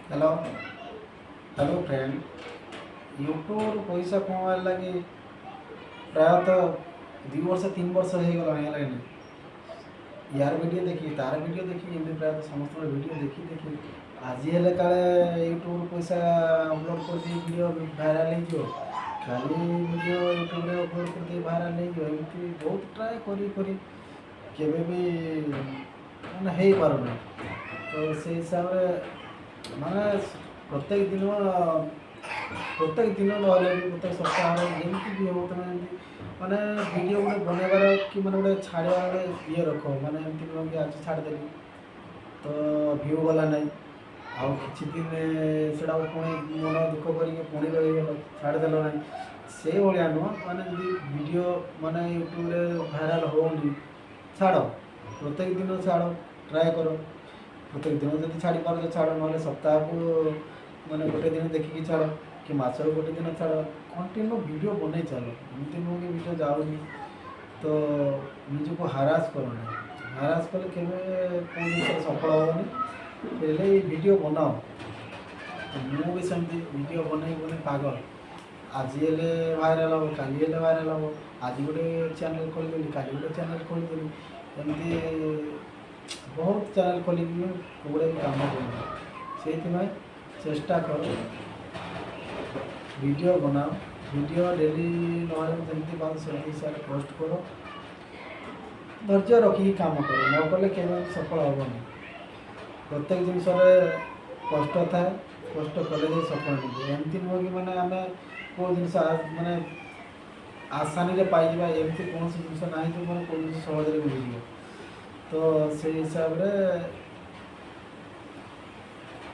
Hello hello friend, ୟୁଟ୍ୟୁବରୁ ପଇସା କମାଇବାର ଲାଗି ପ୍ରାୟତଃ 2 ବର୍ଷ 3 ବର୍ଷ ହେଇଗଲାଣି। ହେଲାଣି ୟାର ଭିଡ଼ିଓ ଦେଖି, ତାର ଭିଡ଼ିଓ ଦେଖି, ଏମିତି ପ୍ରାୟତଃ ସମସ୍ତଙ୍କର ଭିଡ଼ିଓ ଦେଖି ଦେଖି ଆଜି ହେଲେ କାଳେ ୟୁଟ୍ୟୁବରୁ ପଇସା ଅପଲୋଡ଼ କରିଦେଇ ଭିଡ଼ିଓ ଭାଇରାଲ୍ ହେଇଯିବ, କାଲି ଭିଡ଼ିଓ ୟୁଟ୍ୟୁବରେ ଅପଲୋଡ଼ କରିଦେଇ ଭାଇରାଲ୍ ହେଇଯିବ, ଏମିତି ବହୁତ ଟ୍ରାଏ କରି କରି କେବେ ବି ମାନେ ହେଇପାରୁନି। ତ ସେଇ ହିସାବରେ ମାନେ ପ୍ରତ୍ୟେକ ଦିନ, ପ୍ରତ୍ୟେକ ଦିନ ନହେଲେ ବି ପ୍ରତ୍ୟେକ ସପ୍ତାହରେ ଯେମିତି ବି ହଉ, ତୁମେ ଏମିତି ମାନେ ଭିଡ଼ିଓ ଗୋଟେ ବନେଇବାର କି ମାନେ ଗୋଟେ ଛାଡ଼ିବାର ଗୋଟେ ଇଏ ରଖ। ମାନେ ଏମିତି ନୁହଁ କି ଆଜି ଛାଡ଼ିଦେଲି ତ ଭିଉ ଗଲା ନାହିଁ, ଆଉ କିଛି ଦିନ ସେଇଟାକୁ ପୁଣି ମନ ଦୁଃଖ କରିକି ପୁଣି ରହିଗଲ, ଛାଡ଼ିଦେଲ ନାହିଁ। ସେଇଭଳିଆ ନୁହଁ। ମାନେ ଯଦି ଭିଡ଼ିଓ ମାନେ ୟୁଟ୍ୟୁବରେ ଭାଇରାଲ୍ ହେଉନି, ଛାଡ଼, ପ୍ରତ୍ୟେକ ଦିନ ଛାଡ଼, ଟ୍ରାଏ କର। ପ୍ରତ୍ୟେକ ଦିନ ଯଦି ଛାଡ଼ି ପାରୁଛ ଛାଡ଼, ନହେଲେ ସପ୍ତାହକୁ ମାନେ ଗୋଟେ ଦିନ ଦେଖିକି ଛାଡ଼ କି ମାସକୁ ଗୋଟେ ଦିନ ଛାଡ଼। କଣ୍ଟିନ୍ୟୁ ଭିଡ଼ିଓ ବନେଇ ଚାଲ। ଏମିତି ନୁହଁ କି ଭିଡ଼ିଓ ଯାଉନି ତ ନିଜକୁ ହାରାସ କରନି। ହାରାସ କଲେ କେବେ କେଉଁ ଜିନିଷରେ ସଫଳ ହେବନି। ହେଲେ ଏଇ ଭିଡ଼ିଓ ବନାଅ। ମୁଁ ବି ସେମିତି ଭିଡ଼ିଓ ବନେଇ ବନେଇ ପାଗଳ। ଆଜି ହେଲେ ଭାଇରାଲ୍ ହେବ, କାଲି ହେଲେ ଭାଇରାଲ୍ ହେବ। ଆଜି ଗୋଟେ ଚ୍ୟାନେଲ୍ ଖୋଲିଦେଲି, କାଲି ଗୋଟେ ଚ୍ୟାନେଲ୍ ଖୋଲିଦେଲି, ଏମିତି ବହୁତ ଚ୍ୟାନେଲ୍ ଖୋଲିକି ମୁଁ କେଉଁଗୁଡ଼ା ବି କାମ କରୁନି। ସେଇଥିପାଇଁ ଚେଷ୍ଟା କର, ଭିଡ଼ିଓ ବନାଅ। ଭିଡ଼ିଓ ଡେଲି ନହେଲେ ଯେମିତି ପାରୁଛ ସେମିତି ହିସାବରେ ପୋଷ୍ଟ କର। ଧୈର୍ଯ୍ୟ ରଖିକି କାମ କର, ନ କଲେ କେବେ ବି ସଫଳ ହେବନି। ପ୍ରତ୍ୟେକ ଜିନିଷରେ କଷ୍ଟ ଥାଏ, କଷ୍ଟ କଲେ ଯାଇ ସଫଳ ମିଳିବ। ଏମିତି ନୁହଁ କି ମାନେ ଆମେ କେଉଁ ଜିନିଷ ମାନେ ଆସାନୀରେ ପାଇଯିବା। ଏମିତି କୌଣସି ଜିନିଷ ନାହିଁ ଯେ ମାନେ କେଉଁ ଜିନିଷ ସହଜରେ ମିଳିଯିବ। ତ ସେଇ ହିସାବରେ